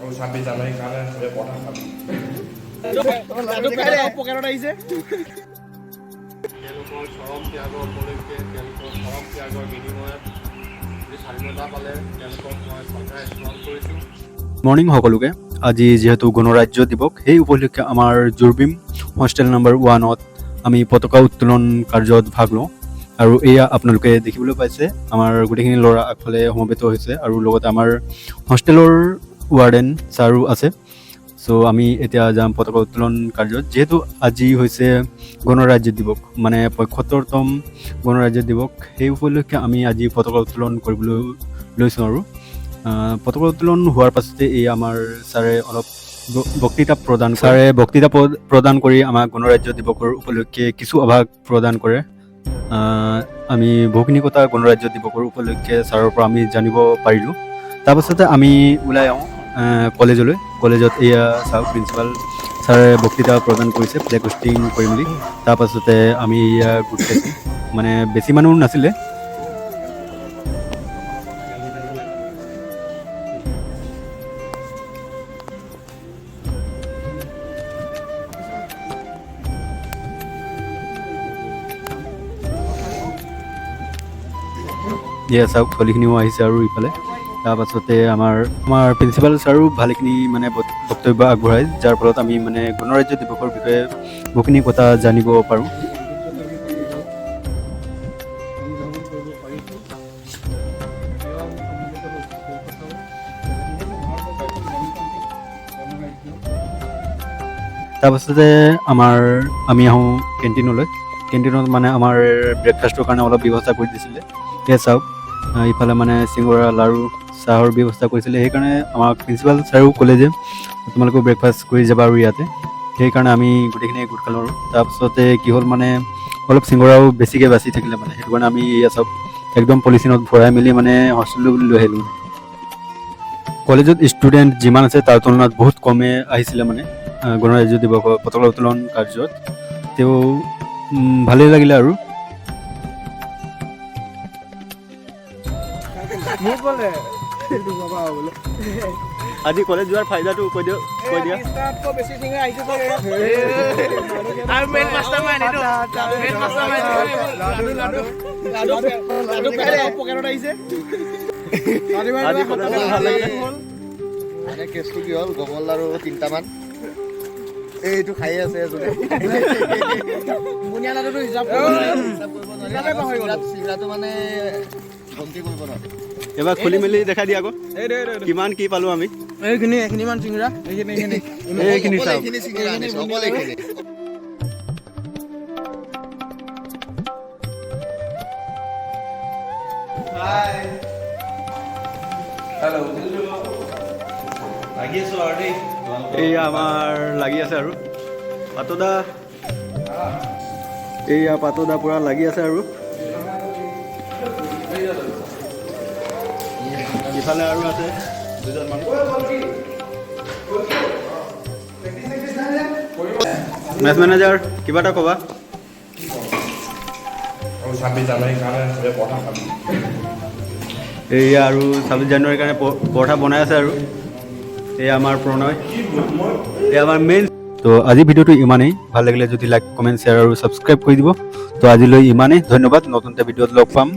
আৰু 26 জানুৱাৰীৰ কাৰণে চবে পৰঠা খাবি। পকেটত আহিছে। তেওঁলোকৰ চৰম ত্যাগৰ উপলক্ষে, তেওঁলোকৰ চৰম ত্যাগৰ বিনিময়ত যি স্বাধীনতা পালে, তেওঁলোকক মই শ্ৰদ্ধাৰে স্মৰণ কৰিছোঁ। মৰ্ণিং সকলোকে। আজি যিহেতু গণৰাজ্য দিৱস, সেই উপলক্ষে আমাৰ জুৰবিম হোষ্টেল নম্বৰ 1ত আমি পতাকা উত্তোলন কাৰ্যত ভাগ লওঁ। আৰু এয়া আপোনালোকে দেখিবলৈ পাইছে, আমাৰ গোটেইখিনি ল'ৰা আগফালে সমবেত হৈছে আৰু লগতে আমাৰ হোষ্টেলৰ ৱাৰ্ডেন ছাৰো আছে। চ' আমি এতিয়া যাম পতাকা উত্তোলন কাৰ্যত। যিহেতু আজি হৈছে গণৰাজ্য দিৱস, মানে 75তম গণৰাজ্য দিৱস, সেই উপলক্ষে আমি আজি পতাকা উত্তোলন কৰিবলৈ লৈছোঁ। আৰু পতাকা উত্তোলন হোৱাৰ পাছতে এই আমাৰ ছাৰে অলপ বক্তৃতা প্ৰদান, ছাৰে বক্তৃতা প্ৰদান কৰি আমাক গণৰাজ্য দিৱসৰ উপলক্ষে কিছু আভাস প্ৰদান কৰে। আমি বহুখিনি কথা গণৰাজ্য দিৱসৰ উপলক্ষে ছাৰৰ পৰা আমি জানিব পাৰিলোঁ। তাৰপাছতে আমি ওলাই আহোঁ কলেজলৈ। কলেজত এয়া চাওক, প্ৰিন্সিপাল ছাৰে বক্তৃতা প্ৰদান কৰিছে, ফ্লেগ হোষ্টিং কৰি মেলি। তাৰপাছতে আমি এয়া গোট খাইছোঁ, মানে বেছি মানুহ নাছিলে। এয়া চাওক, ছোৱালীখিনিও আহিছে আৰু ইফালে। তাৰপাছতে আমাৰ প্ৰিন্সিপাল ছাৰো ভালেখিনি মানে বক্তব্য আগবঢ়ায়, যাৰ ফলত আমি মানে গণৰাজ্য দিৱসৰ বিষয়ে বহুখিনি কথা জানিব পাৰোঁ। অনুধাৱন কৰিব পাৰিছোঁ, কিয় আমি সমবেত হৈছোঁ সেই কথাও। যিহেতু ভাৰতবৰ্ষ এখন গণতান্ত্ৰিক গণৰাজ্য। তাৰপাছতে আমি আহোঁ কেণ্টিনলৈ। কেণ্টিনত মানে আমাৰ ব্ৰেকফাষ্টৰ কাৰণে অলপ ব্যৱস্থা কৰি দিছিলে। এয়া চাওক, ইফালে মানে চিঙৰা, লাড়ু, চাহৰ ব্যৱস্থা কৰিছিলে। সেইকাৰণে আমাক প্ৰিন্সিপাল ছাৰেও ক'লে যে তোমালোকেও ব্ৰেকফাষ্ট কৰি যাবা আৰু ইয়াতে। সেইকাৰণে আমি গোটেইখিনি গোট খালোঁ। আৰু তাৰপাছতে কি হ'ল, মানে অলপ চিঙৰাও বেছিকৈ বাচি থাকিলে, মানে সেইটো কাৰণে আমি এয়া চাওক, একদম পলিথিনত ভৰাই মেলি মানে হোষ্টেললৈ বুলি লৈ আহিলোঁ। কলেজত ষ্টুডেণ্ট যিমান আছে, তাৰ তুলনাত বহুত কমে আহিছিলে মানে গণৰাজ্য দিৱসৰ পতাকা উত্তোলন কাৰ্যত। তেওঁ ভালেই লাগিলে আৰু। মোক ক'লে এইটো বাবা বোলে। আজি কলেজ যোৱাৰ ফাইদাটো কৈ দিয়ক, কৈ দিয়া। 30টাতকৈ বেছি চিঙৰা আহিছে চাগে। আৰু মেইন মাষ্টাৰমাইণ্ড এইটো, মেইন মাষ্টাৰমাইণ্ড। লাডু, লাডু, লাডু, লাডু পকেটত আহিছে। আজি কলেজ গৈ ভাল লাগিলে। মানে কেছটো কি হ'ল, গমল লাৰু তিনিটামান এইটো খায়ে আছে এজনে। বুনিয়া লাডুটো হিচাপ কৰিব নোৱাৰি। হিচাপ কৰিব নোৱাৰি। হিচাপে পাহৰি গ'লো। চিঙৰাটো মানে গন্তি কৰিব নোৱাৰি। এবাৰ খুলি মেলি দেখাই দিয়া আকৌ, কিমান কি পালো আমি। এইখিনি, এইখিনিমান চিঙৰা, এইখিনি, এইখিনি। এইখিনি অকল চাওক। এইখিনি চিঙৰা আনিছে, অকল এইখিনি। হেল্ল', লাগি আছো আৰু দেই। এইয়া আমাৰ লাগি আছে আৰু পাতদা, এইয়া পাতদা পুৰা লাগি আছে। আৰু ইফালে আৰু আছে দুজনমান। মেচ মেনেজাৰ, কিবা এটা ক'বা। আৰু 26 জানুৱাৰীৰ কাৰণে চবে পৰঠা খাবি। এইয়া আৰু 26 জানুৱাৰীৰ কাৰণে পৰঠা বনাই আছে। আৰু এয়া আমাৰ প্ৰণয়, এয়া আমাৰ মেইন। তো আজি ভিডিঅ'টো ইমানেই। ভাল লাগিলে যদি লাইক, কমেণ্ট, শ্বেয়াৰ আৰু ছাবস্ক্ৰাইব কৰি দিব। তো আজিলৈ ইমানেই, ধন্যবাদ। নতুন এটা ভিডিঅ'ত লগ পাম।